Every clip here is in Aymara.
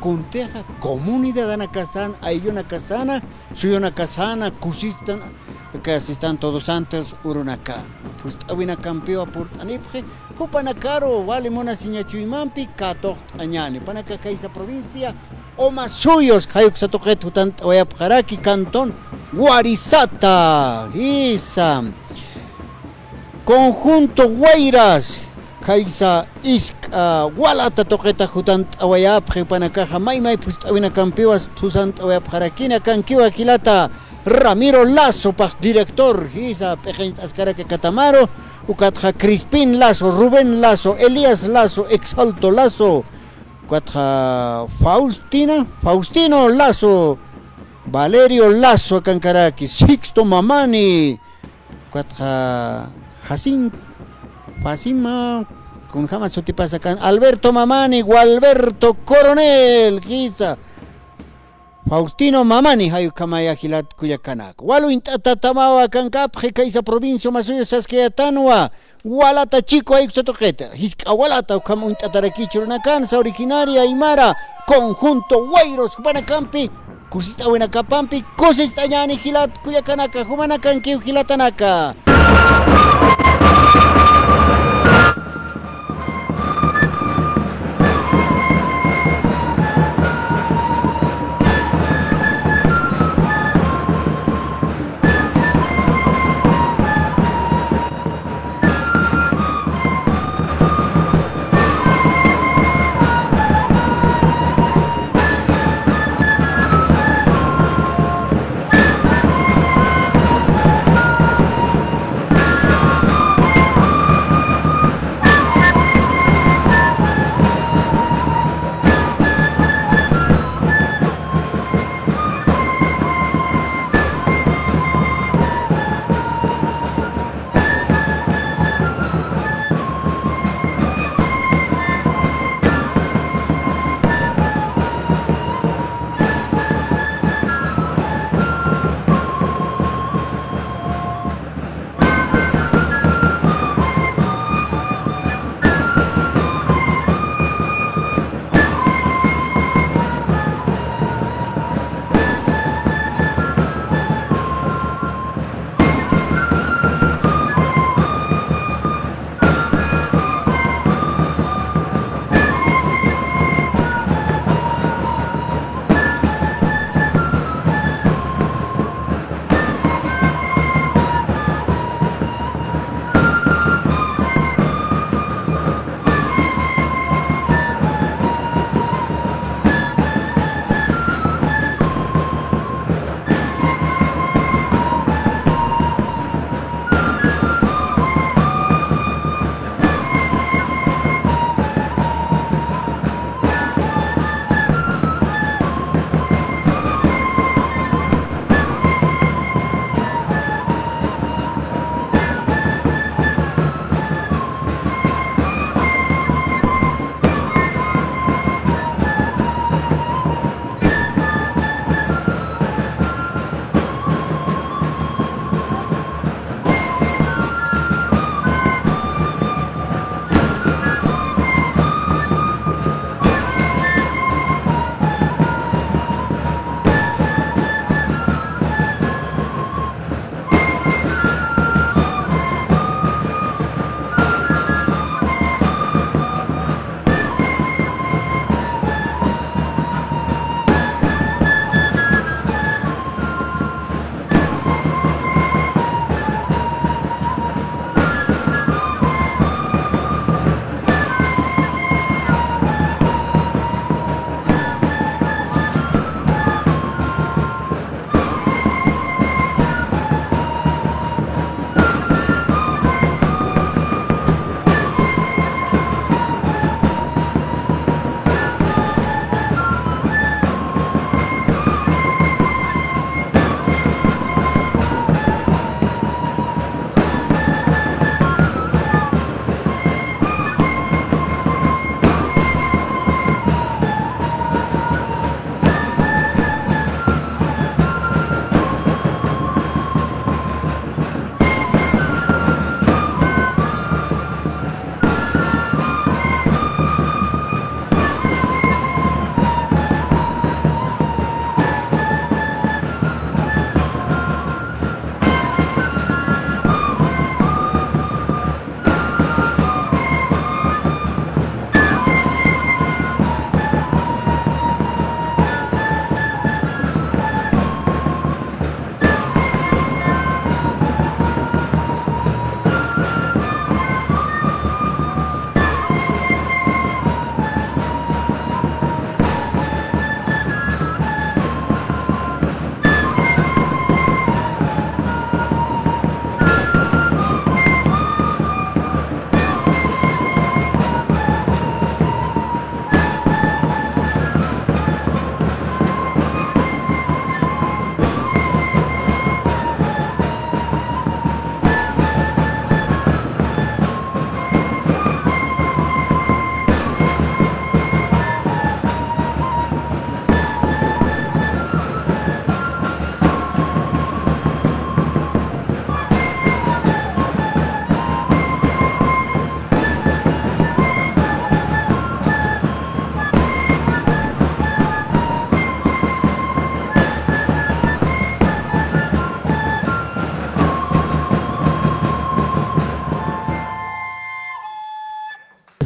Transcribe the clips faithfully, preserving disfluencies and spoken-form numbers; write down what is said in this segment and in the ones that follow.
Kuntixa comunidadanakasana, ayllunakasana, suyunakasana kusistan, aka sistan Todos Santos urunakan. Phusch'awinakampiwa purt'anipxi, jupanakaru wali munasiña chuymampi katuqt'añäni. Jupanaka kaysa provincia Omasuyos, jayuksa tuqit jutant'awayapxaraki, cantón Warisata, jisa. Conjunto Wayras, kaysa isk'a walata tuqita jutant'awayapxi, jupanakaxa maymay phusch'awinakampiwas jutant'awayapxarakini. Akankiwa jilata Ramiro Lazo, pax director, jisa, p'iqiñcht'askaraki aka tamaru, ukatxa Crispín Lazo, Rubén Lazo, Elías Lazo, Exalto Lazo, ukatxa Faustina, Faustino Lazo, Valerio Lazo akankaraki, Sixto Mamani, ukatxa Jacin-, Facima, kunjama sutipas akan, Alberto Mamani, Gualberto Coronel, jisa, Faustino Mamani, jayukhamaya jilat kullakanaka. Wal uñt'atatamawa akankapxi kaysa provincia Omasuyos saskayätanwa, walata chiku jayuksa tuqita, jisk'a walata ukham uñt'atarakichi urunakansa, originaria aymara, conjunto Wayros, jupanakampi kusist'awinakapampi kusist'añäni jilat kullakanaka, jumanakankiw jilatanaka.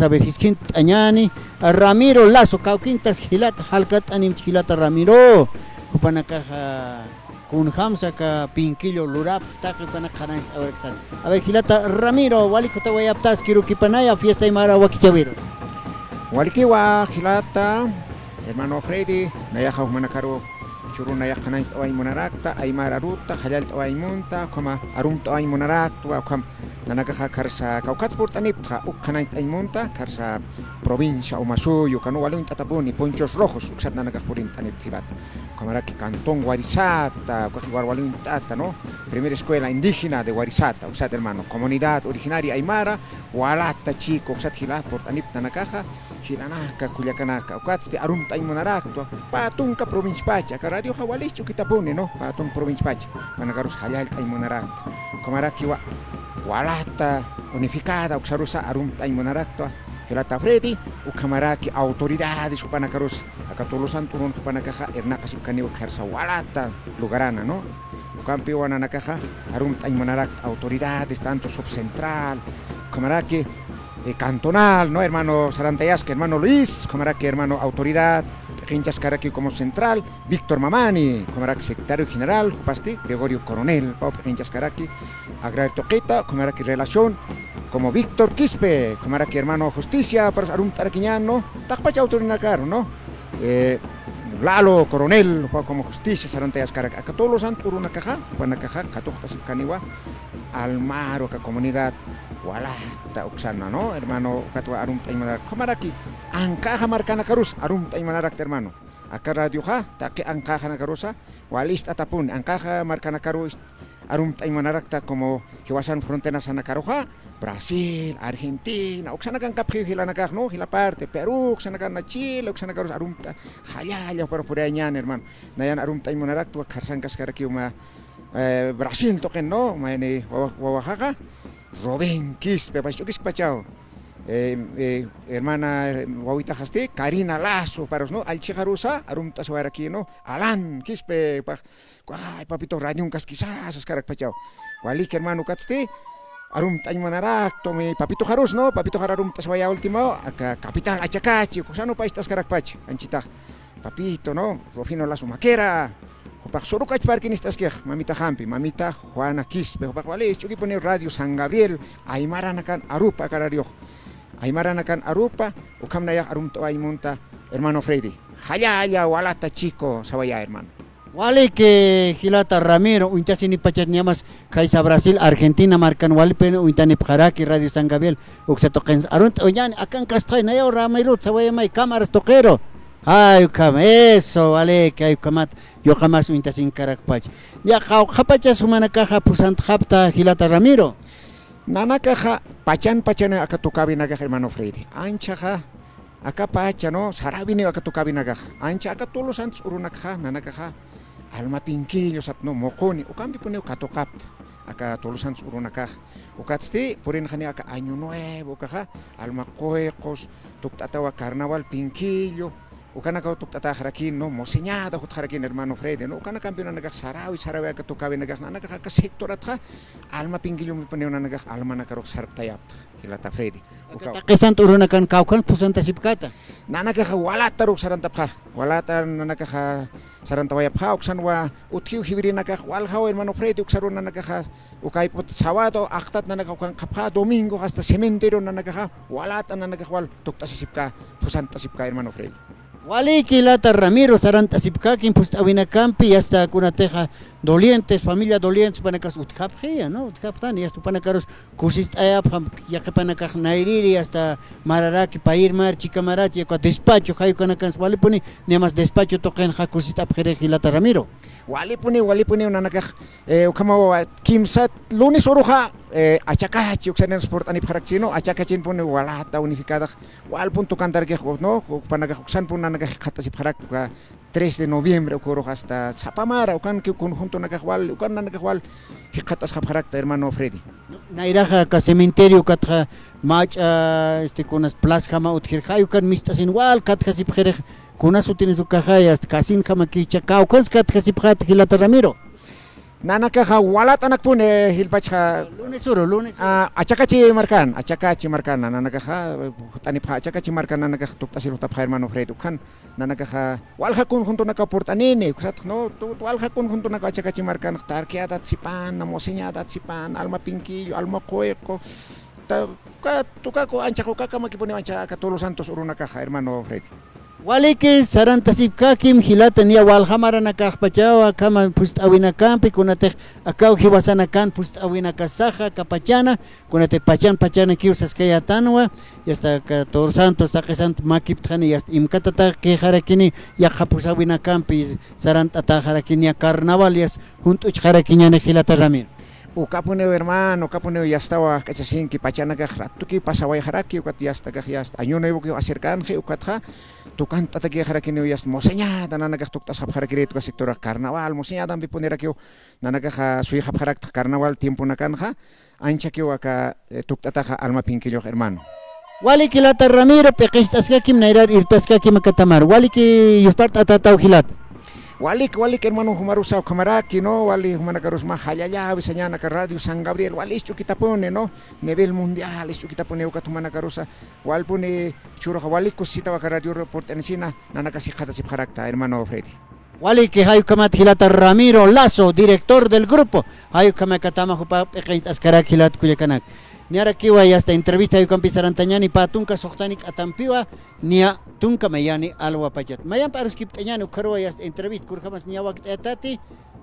A ver, jiskt'añäni, Ramiro Lazo, kawkintas jilata, jalkat'animchi jilata Ramiro. Jupanakaxa kunjamsa aka pinkillo lurapxi, taqi jupanaka qhanañcht'awayarakstan. A ver, jilata Ramiro, walik jutawayapxta aski arukipanaya, fiesta aymara wakichäwiru. Walikiwa jilata, hermano Freddy, nayaxa jumanakaru churu nayax qhanañcht'awañ munarakta, aymar aruta, jallallt'awañ munta, ukhama arumt'awañ munaraktwa, ukham nanakaxa karsa kawkats purt'anipxta, uk qhanañcht'añ munta, karsa provincia Omasuyuca, ¿no? Wali uñt'atapuni, Ponchos Rojos, uksat nanakax purint'anipxta jilata. Ukhamaraki cantón Warisata, ukax igual wali uñt'ata, ¿no? Primera escuela indígena de Warisata, uksat hermano, comunidad originaria aymara, Walata Chico, uksat jila purt'anipxta nanakaxa, jilanaka, kullakanaka, ukatsti arumt'añ munaraktwa, pä tunka provinciapacha, aka radioxa walis ch'ukitapuni, ¿no? Pä tunka provinciapacha, jupanakarus jallallt'añ munarakta. Ukhamarakiwa Walata Unificada uksarusa arumt'añ munaraktwa, jilata Freddy, ukhamaraki autoridades jupanakarus, aka Tolosan t'urun jupanakaxa irnaqasipkaniwa karsa Walata lugarana, ¿no? Ukampiwa nanakaxa arumt'añ munarakta autoridades, tanto subcentral, ukhamaraki eh, cantonal, ¿no? Hermano Sarantayaska, hermano Luis, ukhamaraki hermano autoridad, p'iqinchaskarakiw como central, Víctor Mamani, ukhamaraki secretario general, jupasti Gregorio Coronel, pä p'iqinchiskaraki, agrario tuqita, ukhamaraki relación, como Víctor Quispe, ukhamaraki hermano Justicia, pero arumt'arakiñäni, ¿no? Taqpach autorinakaru, ¿no? Eh, Lalo Coronel, jupa como Justicia, Sarantayaskarak, aka Tolosan t'urunakaxa, jupanakaxa, katuqtasipkaniwa, almaru aka comunidad, Walata uksana, ¿no? Hermano, ukatwa arumt'añ munarakta. Ukhamaraki, anqaxa markanakarus arumt'añ munarakta, hermano. Aka radioxa, taqi anqaxanakarusa, wali ist'atapuni, anqaxa markanakarus arumt'añ munarakta, como jiwasan fronteranakaruxa, Brasil, Argentina, uksanakankapxiw jilanakax, ¿no? Jila parte, Perú, uksanakan, Chile, uksanakarusa arumt'a, jallalla, jupar puriyañäni, hermano. Nayan arumt'añ munaraktwa, karsankaskaraki uma, eh, Brasil tuqin, ¿no? Mayni wawa-, wawaxaxa, Rubén Quispe, pues, ch'ukiskpachaw. Eh, eh, hermana, eh, wawitaxasti, Karina Lazo, juparus, ¿no? Allchixarusa, arumt'asiwayaraki, ¿no? Alan Quispe, pa-, ay, papito, radionkaskisa, saskarakpachaw. Waliki, hermano, ukatsti, arumt'añ munarakta, mi papitoxarus, ¿no? Papitoxar arumt'asiwaya último, aka capital Achacachi, uksanu paystaskarakpacha, anchitax. Papito, ¿no? Rufino Lazo Maquera. Jupax surukachparkin ist'askix, mamitaxampi, mamita Juana Quispe. Jupax wali ch'ukipuniw Radio San Gabriel, aymaranakan arupa aka radiox. Aymaranakan arupa, ukham nayax arumt'awañ munta, hermano Freddy. Jallalla Walata Chico, sawayä, hermano. Waliki, jilata Ramiro, uñtasinipachat niyamas, khaysa Brasil, Argentina markan walipuni uñtanipxaraki Radio San Gabriel, uksa tuqinsa arumt'awañäni, akankastxay, nayaw Ramiro, sawayamay, cámaras tuqiru. Ay, ukham, eso, waliki, ay, ukhamat, yuqamas uñtasinkarakpacha. Ya, qawqhapachas jumanakaxa phusantxapxta jilata Ramiro. Nanakaxa pachan pachaniw aka tukäwinakax, hermano Freddy. Anchaxa aka pacha, ¿no? Saräwiniw aka tukäwinakax. Ancha aka Tolosan t'urunakxa, nanakaxa alma pinkillo sapxta, ¿no? Muquni, ukampipuniw katuqapxta aka Tolosan t'urunakax. Ukatsti, purinxaniw aka Año Nuevo ukaxa, alma quyqus, tukt'atawa carnaval pinkillo, ukanakaw tukt'ataxarakin, ¿no? Mociñada jutxarakin, hermano Freddy, ¿no? Ukanakampiw nanakax saräwi, saräwi aka tukäwinakax, nanakax aka sectoratxa, alma pinkillumpipuniw nanakax almanakarux sartayapxta, jilata Freddy. Aka ukaw. Taqisan t'urunakan kawkhan phusantasipkäta. Nanakaxa walatarux sarantapxä, walata nanakaxa sarantawayapxä, uksanwa utjiw jiwirinakax waljaw, hermano Freddy, uksaru nanakaxa, ukayput sábado, aqtat nanakax ukankxapxä, domingo hasta cementerio nanakaxa, walata nanakax wal tukt'asisipkä, phusant'asipkä, hermano Freddy. Waliki jilata Ramiro, sarant'asipkäkim phust'äwinakampi, y hasta kunatixa dolientes, familia dolientes, jupanakas utjapxiya, ¿no? Utjapxtan, y hasta jupanakarus kusist'ayapxam, yaqhipanakax nayriri, hasta mararaki, payir mar, chika marachi, uka despacho, jay ukanakans walipuni, niyamas despacho tuqinxa kusist'apxirix jilata Ramiro. Walipuni, walipuni nanakax, eh, ukhamawa kimsat lunes uruxa, eh, Achacachi, uksaninsa purt'anipxarakchi, ¿no? Achacachinpuni walata unificadax, walpun tukantarakix, ¿no? Jupanakax uksanpun nanakax jikxatasipxarak, uka tres de noviembre uka urux hasta sapa mara, ukanki conjuntonakax wal, ukan nanakax wal jikxatasxapxarakta, hermano Freddy. Nayraxa aka cementerio ukatxa mach'a, este, kunas plazajama utjirxay, ukan mist'asin wal katjasipxirix, kunas sutinis ukaxay, hasta casinjamakicha, kawkhans katjasipxäta jilata Ramiro. Nanakaxa walat'anakpuni, jilpachxa. Lunes uru, lunes uru. Ah, Achakachi markan, Achakachi markan, nanakaxa, jut'anipxa Achakachi markan, nanakax tukt'asir jutapxa, hermano Freddy, ukhan, nanakaxa, walja conjuntonaka purt'anini, uksatx, no, tu, tu walja conjuntonaka Achakachi markan, Tarqueadat sipan, Moseñadat sipan, Alma Pinquillo, Alma Coeco, ta, uka, tukaku ancha, ukakamaki puni ancha aka Todos los Santos urunakaxa, hermano Freddy. Waliki, sarantasipkakim, jilata, niya walja maranakaxpachawa, akhama pust'awinakampi, kunatix akaw jiwasanakan pust'awinakasaxa, kapachana, kunatix pachan pachanakiw saskayätanwa, y hasta aka Todos Santos, taqi santo makiptxani, y hasta imkatatakixarakini, yaqha pusawinakampi, sarant'ataxarakini, niya carnaval, y hasta junt'uchxarakiñani jilata Ramiro. Ukapuniw, hermano, ukapuniw yastawa jach'asinki, pachanakax ratukiw pasawayxaraki, ukat yastakax yasta Año Nuevokiw acercanxi, ukatxa tukant'atakixarakiniw yasta Moseñada nanakax tukt'asxapxarakiri, uka sectorax carnaval, Moseñadampipunirakiw nanakaxa suyxapxarakta carnaval tiemponakanxa, anchakiw aka, eh, tukt'ataxa Alma Pinquillox, hermano. Waliki jilata Ramiro, p'iqist'askakim, nayrar irtaskakim akatamar. Waliki yuspart'atätaw jilata. Walik, walik, hermano, jumarusa ukhamaraki, ¿no? Wali jumanakarus mä jallallawi sañäni aka Radio San Gabriel, wali isch'ukitapuni, ¿no? Nivel mundial isch'ukitapuni ukat jumanakarusa, walpuni churux walik kusisitaw aka radio purt'anisina, nanakax jikxatasipxarakta, hermano Freddy. Waliki, jay ukhamat jilata Ramiro Lazo, director del grupo, jay ukhamakatama jupa p'iqist'askarak jilat kullakanak. Niyarakiwa yasta entrevista jay ukhampi sarantañani, pä tunka suxtanik k'atampiwa, niya tunka mayani alwa pachat. Mayamp aruskipt'añani, ukharuwa yasta entrevista, kurjamas niya wakt'ayatati,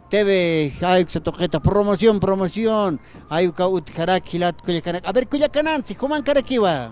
T V, jay uksa tuqita, promoción, promoción, jay uka utjarak jilat kullakanak. A ver, kullakanansi, jumankarakiwa.